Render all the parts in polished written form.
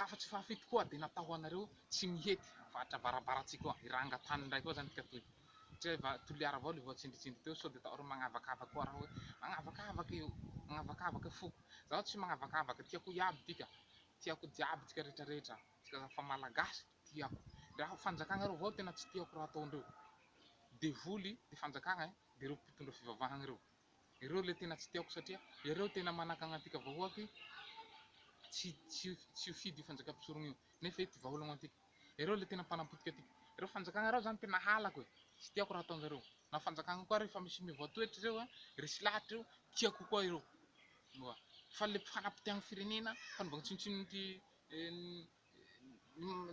Hafatry fahafito koa dia natao ho anareo tsy mihety avaratra avarabaratry koa hiranga tany indray koa zany tika toy. Satria efa Toliara avao le voatsindritsindry teo sao dia atao magnavakavaka koa raha hoe magnavakavaka io, magnavakavaka foko. Zaho tsy magnavakavaka, tiako iaby tika, tiako jiaby tsika retraretra, tsika fa malagasy tiako. Raha fanjakagna reo avao tena tsy tiako raha ataondreo. Devoly ty fanjakagna e, de reo mpitondra fivavahagna reo. Ireo le tena tsy tiako satria ireo tena manakagna antika vahoaky tsy tsy tsy ho fidy io fanjakam-pisorogna io nefa io ty vahaolagna ho antika. Ireo le tena mpanapotika antika. Ireo fanjakagna ireo zany tena halako e, tsy tiako raha ataonjareo. Na fanjakagna koa rehefa misy miova toetra ireo a, resy lahatra ireo, tiako koa ireo. Oa. Fa le fanapoteagna firenena, fanaovagna tsinontsinona ty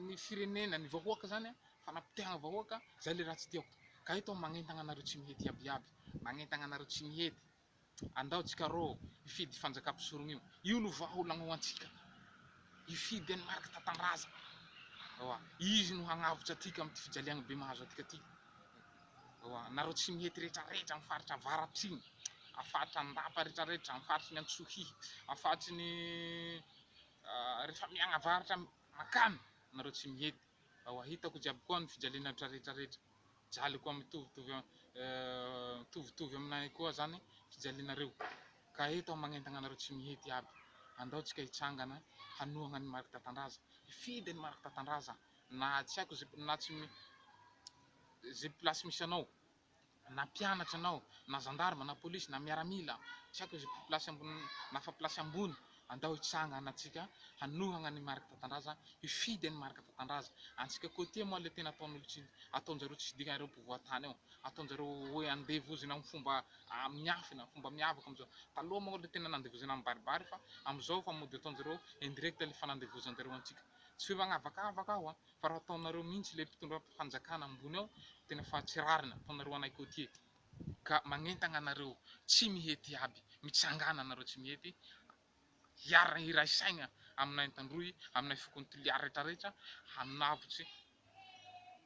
ny firenena, ny vahoaka zany a, fanapotehagna vahoaka, zay le raha tsy tiako. Ka eto aho magnentagna anareo tsy mihety iaby iaby, magnentagna anareo tsy mihety, andao tsika rô hifidy fanjakam-pisorogna io, io no vahaolagna ho antsika, hifidy an'i Marc Tatandraza, ewa, izy no hagnavotra antsika amin'ity fijaliagna be mahazo antsika ty, ewa, nareo tsy mihety retraretra amin'ny faritra avaratra igny, amin'ny faritra Andapa retraretra, amin'ny faritry ny Antsohihy, amin'ny faritry ny. Rehefa miagnavaratra makany nareo tsy mihety ao hitako jiaby koa ny fijaliana retraretra rehetra jaly koa mitovitovy mitovitovy aminay koa zany fijalianareo ka eto aho magnentagna anareo tsy mihety aby andao tsika hitsangana hanohagna an'i Marc Tatandraza hifidy an'i Marc Tatandraza na tsy haiko ze na tsy ze place misy anao na mpianatra anao, na zandarma, na polisy, na miaramila, tsy haiko izay place ambony, na fa place ambony, andao hitsangana antsika hanohagna an'i Marc Tatandraza, hifidy an'i Marc Tatandraza. Antsika côtier moa le tena ataon'olo tsy, ataonjareo tsisy dikany ireo mpivoatany ao, ataonjareo hoe andevozina amin'ny fomba miafina, fomba miavaka amin'izao. Taloha moa le tena nandevozina mibaribary fa amin'izao fa mody ataonjareo indirect le fanandevozanjareo antsika. Tsy hoe magnavakavaka aho an, Fa raha ataonareo mihintsy ilay mpitondra fanjakana ambony ao tena fa tsy rariny ataonareo anay côtier ka magnentagna anareo tsy mihety aby mitsangana anareo tsy mihety hiara hiray saigna aminay Antandroy aminay fokono Toliara rehetra rehetra hanavotsy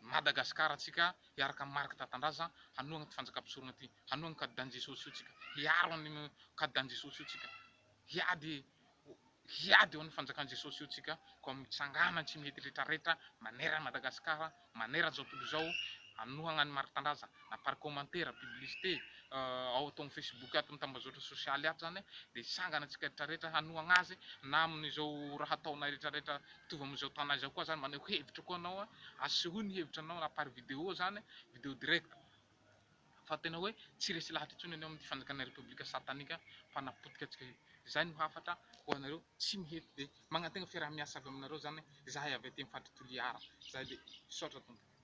Madagascar antsika hiaraka am Marc Tatandraza hanohagna ty fanjakam-pisorogna ty hanohagna Kadidan'i Jesosy io tsika hiaro an'io Kadidan'i Jesosy io tsika hiady Hiady eo amin'ny fanjakan'i Jesosy io tsika, koa mitsangàna tsy mety retraretra manerana Madagascar, manerana izao tontolo izao, hanohagna an'i Marc Tandraza, na par commentaire, publicité, ao ato amin'ny Facebook ato amin'ny tambazotra sosialy ato zany, dia hitsangana tsika retraretra hanohagna azy, na amin'izao raha ataonay retraretra mitovy amin'izao ataonay izao koa zany, maneho hevitra koa anao, asehoy ny hevitranao na par vidéo zany, vidéo direct. Fa tena hoe tsy resy lahatra intsony ianao amin'ity fanjakana repoblika satanika mpanapotika antsika io. Izay no hafatra ho anareo tsy mihety dia magnantegna fiaraha-miasa avy aminareo zany izahay avy aty amin'ny faritra Toliara. Zay dia misaotra tompoko.